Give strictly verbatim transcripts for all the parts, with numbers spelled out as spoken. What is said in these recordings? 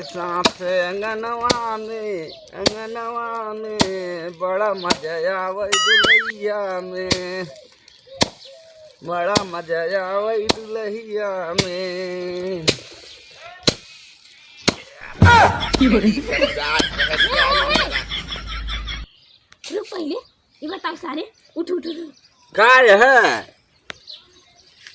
साथ अंगनवा में, अंगनवा में, बड़ा मजा आवे दुलहिया में, बड़ा मजा आवे दुलहिया में। रुक पहिले, ई बताओ सारे, उठ, उठ, उठ। का है?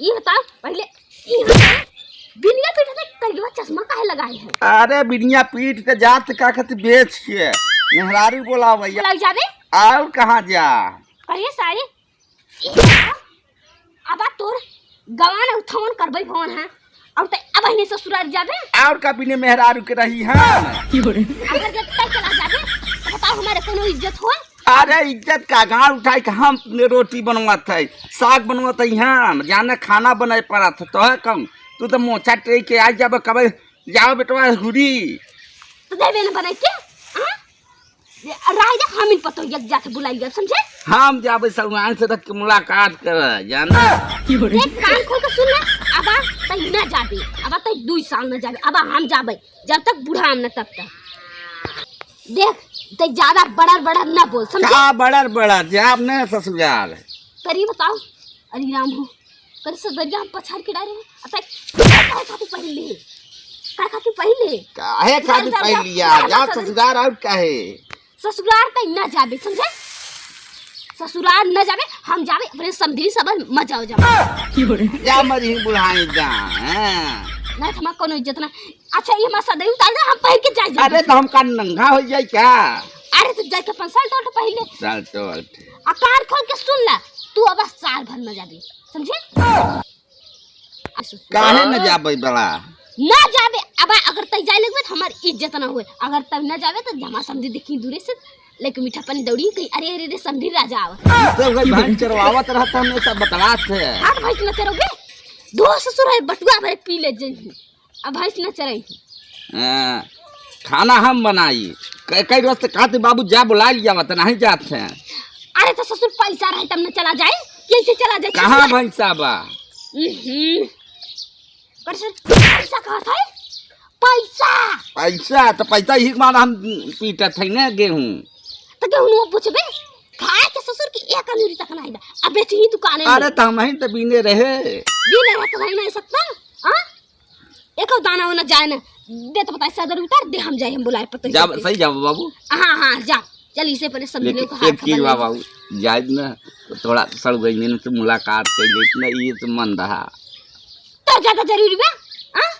ई बताओ पहिले, ई बताओ, बिनिया पीटत है, करिया चश्मा काहे लगाए है? अरे बिनिया पीट के जात का खातिर बेच के मेहरारू बोलावै। लग जाबे। और कहाँ जा? कहिए सारे, ई बताओ, अब तोर गवान उठावन करबै भवन है, और तै अब हिने ससुरार जाबे? और का बिने मेहरारू के रही हम? अगर जब तै चला जाबे, तो बताओ हमारे कोनो इज्जत होए? अरे इज्जत का, गाँड़ उठाई के हम रोटी बनवात है, साग बनवात है, हम जाने खाना बनाए पड़त है, तो है कम, तू तो मोचा टेक के आ जाबे, कबे जाओ बेटवा हुरी। तो देबे न बनाई के, हाँ? ये राही दे, हम इन पतोहिया के जाके बुलाई लिया, समझे? हम जाबे सलमान से रख के मुलाकात कर, जाना? देख, कान खोल के सुन ले, अब तै ना जाबे, अब तै दुई साल ना जाबे, अब हम जाबे, जब तक बूढ़ा हम ना तब तक। देख, तै ज्यादा बड़र बड़र ना बोल, समझे? का बड़र बड़र, जाब ना ससुराल। तरी बताओ, अरे राम हो, करे से दरिया हम पछाड़ के डारे हैं। अब तक काय खातिर पहन ले? काय खातिर पहन ले? काहे खातिर पहन लिया? जा ससुरार और काहे? ससुरार तक ना जाबे, समझे? ससुरार ना जाबे, हम जाबे अपने समधी सब मजा हो जाबे। जा मरी बुढ़ाई जा, हैं? ना, हमार कोनो इज्जत ना। अच्छा, ये हमार सदरी उतार दे, हम पहन के जाए जाबे। अरे, तो हम का नंगा हो जाए क्या? अरे, तो जाए के अपन शर्ट वर्ट पहन ले। शर्ट वर्ट। आ कान खोल के सुन ला, तू अब साल भर न जाबे, समझे? आ ससुर। काहे न जाबे बड़ा? ना जाबे, अब अगर तै जाए लगबे तो हमार इज्जत ना होए। अगर तै ना जाबे तो जमा समधी देखी दूरे से, लेके मीठा पानी दौड़ी कही, "अरे, अरे, अरे, समधी राजा आवा।" तो भाई भैंस चरवावत रहता, हमने सब बतलात है। हाँ, तो भैंस ना चरोगे? दो ससुर है, बटुआ भरे पी ले जइही। अब भैंस न चरई। हाँ, खाना हम बनाई। क-, कई रोज से कहते, "बाबू जा बुला लिया, वत नहीं जात हैं।" अरे तो ससुर पैसा रहे तब न चला जाए, कैसे चला जाए कहाँ ससुर? भैंसा बा? हम्म। कर ससुर पैसा कहत है? पैसा। पैसा, तो पैसा ही मार हम पीटत है ना गेहूं। तो गेहूं वो पूछबे? खाए के ससुर की एक अंगुरी तक नहीं बा। अब बेचही दुकाने में। अरे तो हम ही तो बीने रहे। बीने रहे तो है नहीं सकता, हाँ? एको दाना ओना जाए ना। दे तो बताए, सदर उतार दे, हम जाए, हम बुलाए पतोहिया जाब, के। सही जाब बाबू। हाँ, हाँ, जा। चल, इसे पहले समधी लोग को एक हाथ चीज बा बाबू, जाए ना, तो थोड़ा सड़गैनियन से मुलाकात कर लेत ना, ये तो मन रहा। तो ज्यादा जरूरी बा, हाँ?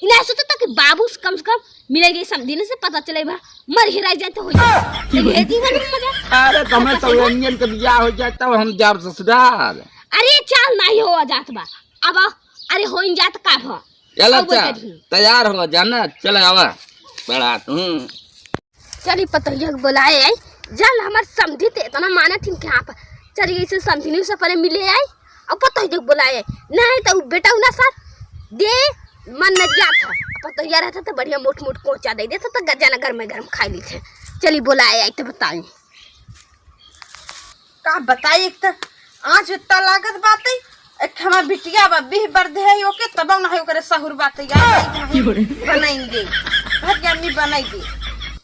इन्हें सोचो तो कि बाबू से कम से कम मिले गई समधी से पता चले बा, मर हेराई जाए तो हो जाए। तो ये जीवन में मजा। अरे, तो हमें पता चलो ना। इंडियन के बियाह हो जाए, तब हम जाब ससुराल। अरे, चाल नहीं हो जात बा। अब अरे होइन जात का भ? चला अब चा, करी। तैयार हो जाना, चले आवा। बड़ा तू। चली पतोहिया के बोलाए आई। जान हमार समधी ते इतना मानत हिन कि हाँ प-, चली इसे समधिनी से पहले मिले आई। अब पतोहिया के बोलाए आई। नहीं तो उ बेटा उ ना सर दे मन न दिया था। पतोहिया रहता तो बढ़िया मोट मोट कोचा दे देता तो गजा ना गरम गरम खा ली थे। चली बोलाए आई तो बताई। का बताई, एक त आँच इतना लागत बाटे, एक हमार बिटिया बा, बीह बरधे है ओके, तब ना है ओकरे सहूर बाटे, यार, बनाएंगे, भर के अम्मी बनाएंगे,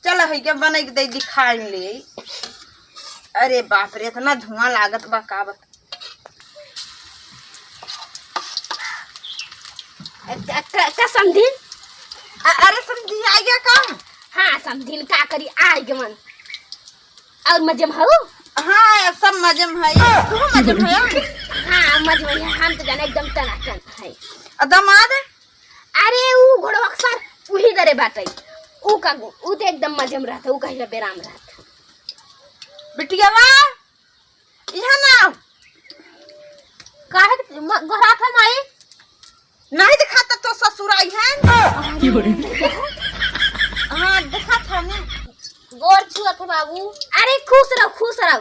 चला है क्या बनाई के दे दिखाई ले। अरे बाप रे, इतना धुआं लागत बा, का बता। का, का, का समधी? अ-, अरे समधी, आ गया का? हाँ समधी, का करी, आ गए मन। और मजे में हऊ? हाँ, सब मजे में है। तू मजे में है? हाँ, मजे में है। हम तो जाने एकदम टनाटन है। आ दामाद? अरे, ऊ घोड़वा के सर उही दरे बाटे। ऊ का, ऊ तो एकदम मजे में रहता, ऊ कहिला बेराम रहता। बिटियावा, यहाँ ना। काहे के म-, गोहरात है माई? नहीं दिखाता तो ससुराई है। हाँ, दिखात है ने। गोर छुअत है बाबू। अरे खुश रहो, खुश रहो।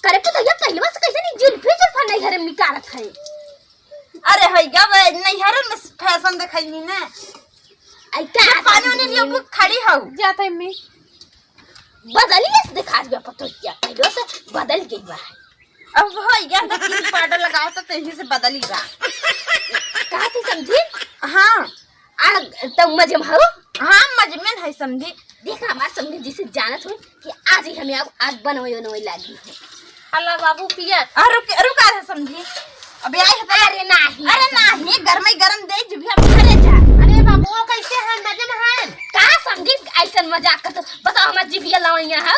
करे पुतैया पहलवा से कैसे नहीं जुल्फी जुल्फा नहीं घरे में निकारत है। अरे है क्या बे, नैहरे में फैशन दिखाई ना। आई का ये पानी उनी लियो, खड़ी हो। जाता है मैं। बदली से दिखा दिया पतोहिया, पहले से बदल गई बा। अब हो गया तो क्रीम पाउडर लगाओ तो तेजी से बदली बा। कहा थी समधी? हाँ। आ, तो मजे में हो? हाँ, आज मेन है समधी। देखा हमार समधी जैसे जानत हो कि आज ही हमें अब आज बनवे बनवे लागी है। अल्लाह बाबू पिया। आ, रुक, रुका है समधी। अबे आई है तो अरे नाही। अरे नाही, गरम ही गरम दे, जिभिया में भरे जा। अरे बाबू, वो कैसे है? मजे में है? का समधी ऐसन मजाक करत हो? बताओ, हमार जिभिया लवैया है?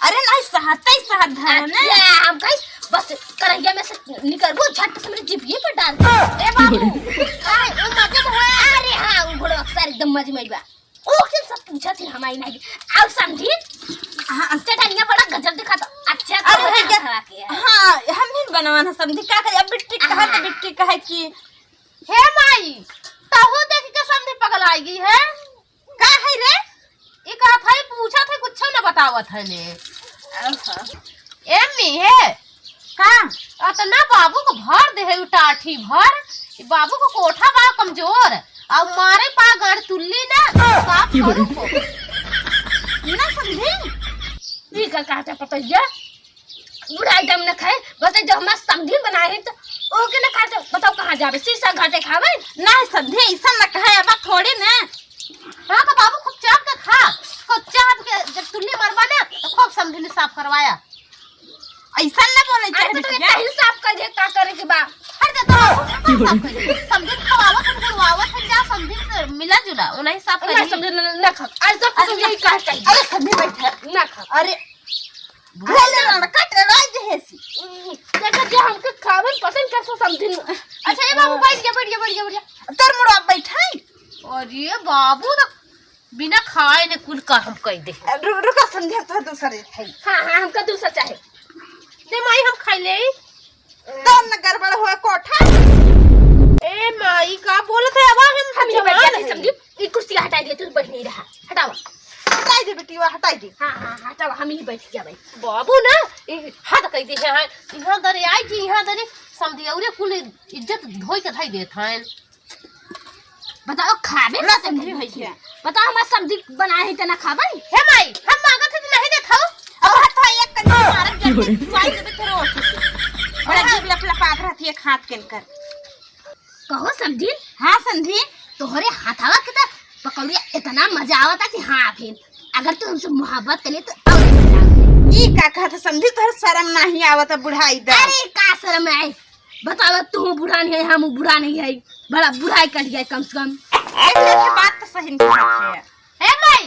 अरे नाही, सहत ही सहत धरे ने। अच्छा, हम कही बस करैया में से निकलबो, झट से मेरे जिभिये पर डाल दे। ए बाबू, अरे वो मजे में है? अरे हाँ, वो घोड़वा के सार एकदम मजे में बा। ओके, सब पूछा थी हमारी नाही। आओ समधी। हाँ। चटनिया बड़ा गजब दिखा तो। अच्छा, अरे तो भैया, हवा के है। हाँ, हम ही बनवाना समधी, का करे? अब बिट्टी कहा तो हाँ। बिट्टी कहे कि हे माई, तहू देख के समधी पगलाइ गई है। का है रे? ई कहत है, पूछत है, कुछो न बतावत है ने। आहा। ए मी हे। का? अतना बाबू को भर दे है, उ टाठी भर। ई बाबू को कोठा बा कमजोर। आ मारे पा गाड़ तुल्ली ना, साफ करू को। ना समधी? ई का कहते पतैया? बुढ़ाई दम न खाए, बस जब हमार समधी बनाए हैं तो ओके न खाए तो बताओ कहाँ जावे? शीशा घाटे खावे? नहीं समधी, ऐसा न कहे, अब थोड़ी ना। हाँ तो बाबू खूब चाप के खा, खूब चाप के जब तुल्ली मरबा ना तो खूब समधी ने साफ करवाया। ऐसा न बोले अरे चाहे तो तुझे बिटिया। कहीं साफ कर दे, का करे के बा? हट जा तो, कौन साफ कर दे? समधी खवावत है, गुड़वावत है, जा समधी से मिला जुला, उन्हें साफ कर नहीं, दे। समधी न, न खा। अरे सब अरे कुछ यही काट कर अरे समधी बैठा। ना खा। अरे ले ले ना, कट रहा है जैसे। देखा जो हमके खावन पसंद कर सो समधी। अच्छा, ए बाबू, बैठ जा, बैठ जा, बैठ जा, बैठ जा। तोर मुड़वा बैठाई। अरे बाबू, तो बिना खाए ने कुल का हम कह दे। रु-, रुका समधी, हम तो दूसरे है। हाँ, हाँ, हमका दूसरा चाहे। दे माई, हम खाई ले। तब न गड़बड़ होए कोठा। ए माई, का बोलत है? अब हम हम ही बैठ जवान जाते हैं। समधी, ई कुर्सी हटाई दे, तू बैठ नहीं रहा। हटावा। हटाई दे बिटिया, हटाई दे। हाँ, हाँ, हटावा, हम ही बैठ जावे। बाबू ना, ई हद कह दे है, यहाँ दरे आई जी, यहाँ दरे समधी, औरे कुल इज्जत धोई के धई देत हैं। बताओ, खाबे ना ना समधी समधी होई के। क्या? बताओ, हमार समधी बनाए है त ना खाबे? हे माई, हम मांगत है त नहीं देत हौ। अब हाथ है एक कंचे मारब जब तक चुआई देबे तोरो ओठ से। बड़ा जीभ लपलपात रहती है, एक हाथ के कर। कहो समधी। हाँ समधी। तोहरे हाथवा के त पकौड़िया इतना मजा आवता कि हाँ, फिर अगर तू हमसे मोहब्बत कर ले तो और मजा आवता। ई का कहत समधी, तोहर शर्म नहीं आवता बुढ़ाई दा। अरे का शर्म है? बतावा, तू बुढ़ान है, हम बुढ़ान है, बड़ा बुढ़ाई कट जाए कम से कम। एक लेखे बात तो सही नहीं है। ए माई,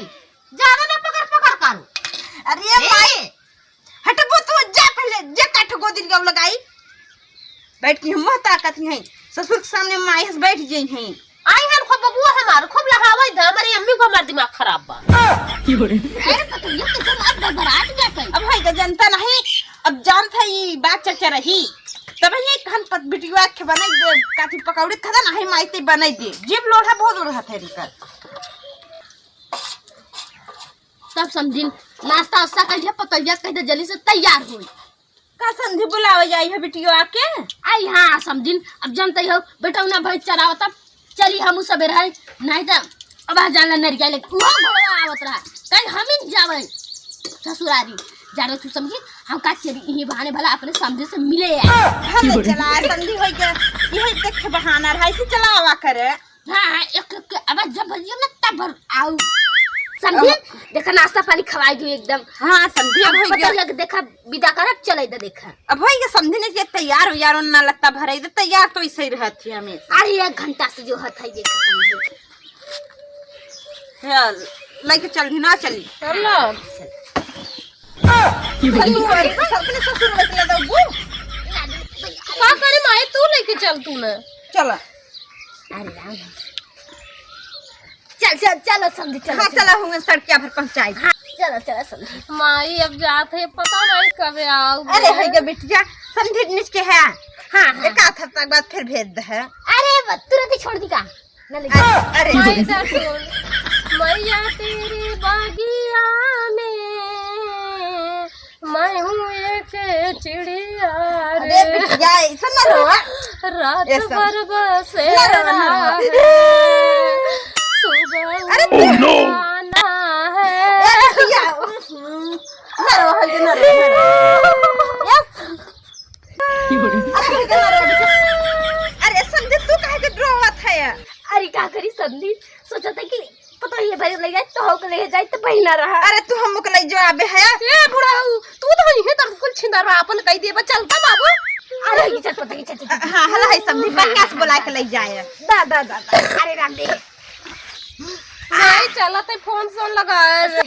ज्यादा ना पकड़ पकड़ करो। अरे ए! माई, हटबो तू, जा पहले, जे काठ गोदिन गौ लगाई। बैठ के हम ताकत नहीं, ससुर के सामने माई से बैठ जाई हैं। आई हन खूब बबुआ हमार, खूब लहावई द, हमारी अम्मी को हमार दिमाग खराब बा। अरे पतोहिया के जब अब बरबरात जात है। अब है के जनता नहीं, अब जानत है ई बात चर्चा रही। तब ये कहन पत बिटिया के बनाई दे, काथी पकौड़ी खा ना है माई ते बनाई दे। जीभ लोढ़ा बहुत लोढ़ा थे इनकर। तब समधिन नाश्ता वास्ता कर लिया, पतोहिया कह दे जल्दी से तैयार होई। का समधी बुलावे जाई है बिटिया के? आई हाँ समधिन, अब जानते हो बेटौना भैंस चरावत, तब चली हमू सबेर है, नहीं तो अब आ जानला नरिया लेके उहो घोड़वा आवत रहा, कहीं हम ही न जावे ससुरारी। जानो तू समधी, हम का चली इही बहाने भला अपने समधी से मिले आए। भले चला समधी होई के, यही देख के बहाना रहा, इसे चलावा करे। हाँ, हाँ, एक, एक, अब जब भजियो ना तब भर आऊ। समधी, अब देखा नाश्ता पानी खवाई दियो एकदम। हाँ, समधी, अब अब होई पता गया। लग, देखा विदा करब, चले दे देखा। अब होई गया समधी ने के तैयार उयार ना लत्ता भरे दे, तैयार तो ऐसे ही रहत है हमेशा। अरे एक घंटा से जो हत है देखा समधी। चल, लेके चल भी ना चली। चलो। चल। अपने ससुर में चला जाऊ, बू। का करे माई, तू लेके चल तू ना। चला। अरे राम। चल, चल, चलो समधी, चलो, हाँ, चलो। चला, हम सड़किया भर पहुँचाई। हाँ, चलो, चलो समधी। माई अब जात है, पता नहीं कबे आऊ। अरे, है गे बिटिया, समधी नीच के है। हाँ, हाँ। एक आध हफ्ता के बाद फिर भेज दे है। अरे, ब-, तुरंत ही छोड़ दी का? ना ले। अरे, अरे। माई दा सुन, मैया तेरी बागिया में मैं हूँ एक चिड़िया अरे रे। बिटिया, ऐसा ना रो। रात ऐसा। भर बसेरा ना रो, ना रो। है, सुबह अरे उठना है। ए बिटिया, ना रो, हल्के ना रो, ना रो। Yes। अरे हल्के ना रो बिटिया। अरे समधी, तू काहे के रोवत है? अरे का करी समधी, सोचा था कि पता ही है भाई, ले जाए तो हो के ले जाए तो बहिना रहा। अरे तू हमको ले जो आबे है। ए बुढ़ऊ, तू तो इहे तर कुल छिंदर रहा, अपन कह देबा, चलता बाबू। अरे ये चल, पता ही चल, चल, चल। हाँ, हला है समधी, बक्का से बुला के ले जाए। दा, दा, दा, दा। अरे राम दे। नहीं चला ते फोन सोन लगा। अरे,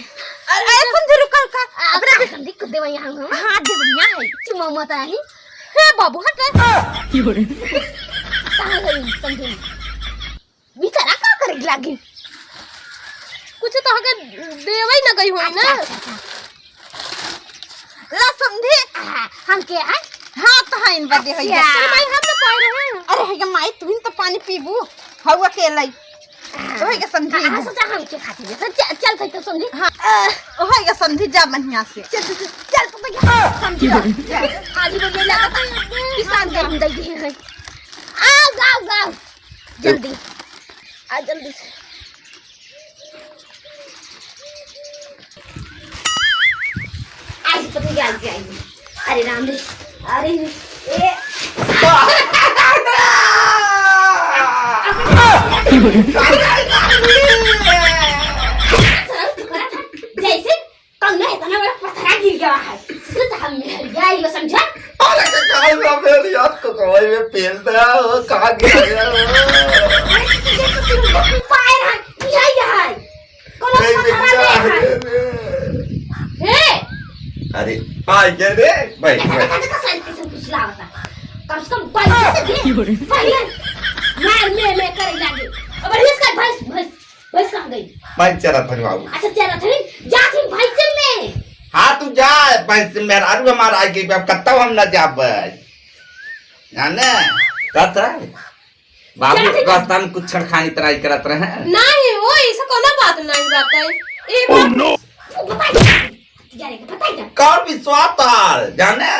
अरे समधी रुका, रुका। आ, अपने का समधी को देवा यहाँ हम। हाँ, देवा यहाँ है। चुमा मत आई। हे बाबू हट। कहाँ गई समधी? बिचारा का करे लागिन? कुछ तो हके देवे ही ना गई होई ना। अच्छा, अच्छा, अच्छा। ला समधी। आ, हम के आए? हाँ, तो हाँ, इन बदे होई अच्छा। गया। अरे भाई, हम ना पाए रहे। अरे, है माई, तू ही तो पानी पीबू। हऊ अकेले। आ, होई गया समधी। आ, सोचा हम के खातिर। चल, चल, चल, चल, समधी। हाँ। आ, होई गया समधी, जा बढ़िया से। चल, चल, चल, चल, तो भैया, समधी। आज ही बदे लगा था। किसान के हम दे दिए हैं। आओ, गाओ, गाओ। जल्दी। आ, जल्दी से। आज पता क्या, आज क्या, आज। अरे राम रे, अरे ए। जैसे कौनो इतना बड़ा पत्थरा गिर गया है। इसलिए तो हम मेहरिया आई, समझा? अरे, तो कहाँ गया मेहरिया? तो कहाँ में पेल दे, वो कहाँ गिरा गया? अरे, तो तुझे तो सिर्फ पाए रहा, यही है। कौनो एक पत्थरा मिनट, नहीं है। अरे, अरे। हे! अरे, आ गया रे, भाई, ऐसा भाई। तो, तो, तो साइड से कुछ लावता। कम से कम बाइक से दे। पहले मैं, मैं, मैं करे लागे। अब बढ़िया से कर, भैंस, भैंस। भैंस कहाँ गई? भैंस चरत हन बाबू। अच्छा, चरत हन। जा थी भैंस में। हाँ, तू जा, भैंस में मेहरारू हमार आ गई, अब कत्ता हम ना जाब। जाने? कहत है? बाबू, जा थी। रास्ता में कुछ छेड़खानी तराई करत रहे। नहीं, वो ऐसा कोनो बात नहीं बात है। ये बात तू बताई जा। जा रे, बताई जा। कर विश्वास तार, जाने?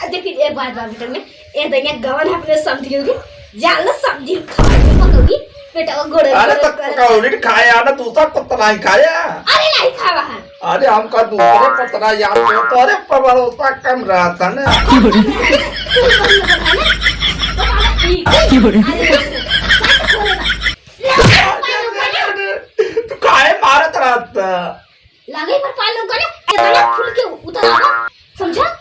देखिए, एक बात बा बेटा में, ए दैया गवन अपने समझियोगी, जान लो सब्जी खाए पकौड़ी, बेटा वो गोड़े अरे गोड़े तो कर पकौड़ी खाए आ ना, दूसरा पत्ता नहीं खाया। अरे नहीं खावा है। अरे हमका दूसरे पत्ता याद हो तो अरे पर भरोसा कम रहता ना। तू बंद कर ना, तो बाबा ठीक है। अरे, अरे, तू काहे मारत रहता? लगे पर पाल लौका ना, इतना खुल के उतर आवा, समझा?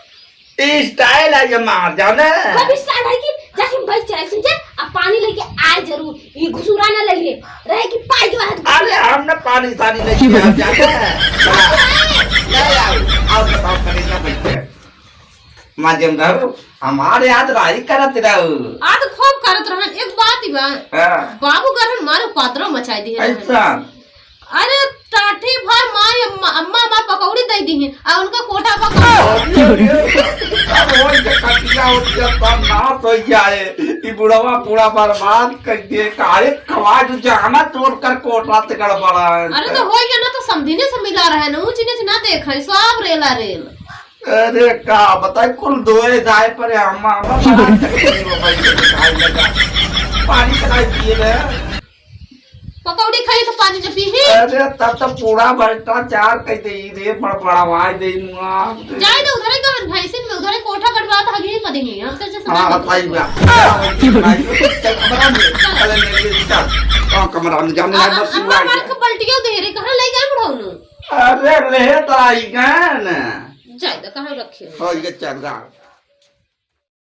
ई style है ये मार जाने। कब style है कि जैसे हम भाई चढ़ाई समझा, अब पानी लेके आए जरूर, ये घुसुरा ना लगे, रहे कि पाई जो है। अरे हम ना पानी सानी लेके आ जाने। ले आओ, आओ बताओ करेगा बैठे। माध्यम रहो, हमारे याद राही करत रहो। आज खूब करत रहन, एक बात ही बा। हाँ। बाबू गरहन मारो पात्रो मचाई दिए रहन। ऐसा? अरे, टाठी भर माई अम्मा, अम्मा हमार पकौड़ी दे दी हैं, आ उनका कोठा पकौड़ी। अब वही के खटिया उठिया सब नाश हो जाए। ई बुढ़वा पूरा बर्बाद कर दिए। काहे खवा जो जाना चोर कर कोठा से गड़बड़ा है। अरे, तो होई गया ना, तो समझिने से मिला रहे ना, ऊंच नीच ना देखे, सब रेला रेल। अरे, का बताए, कुल धोए जाए पर अम्मा, अम्मा बड़ा तकलीफ हो गई, खाए लगा। पानी चढ़ाई पिए रहे। पकौड़ी खाई तो पानी न पीही। अरे, तब तो पूरा भ्रष्टाचार कह दे रे, बड़बड़ावाई दे मुआ। जाए तो उधरे गहन भैंसिन में, उधरे कोठा गड़बड़ा तो हगी पदी नहीं, हम कैसे समझ हाँ, में सही बात। चल कमरा में, चल, चल, चल, चल, हाँ, कमरा में जाने अब, बस अब पूरा हमारे को पलटियो दे रे, कहाँ ले गए बुढ़ऊ नु? अरे, ले तो आई गए ना। जाए तो कहाँ रखे हो? हो, ये चल रहा।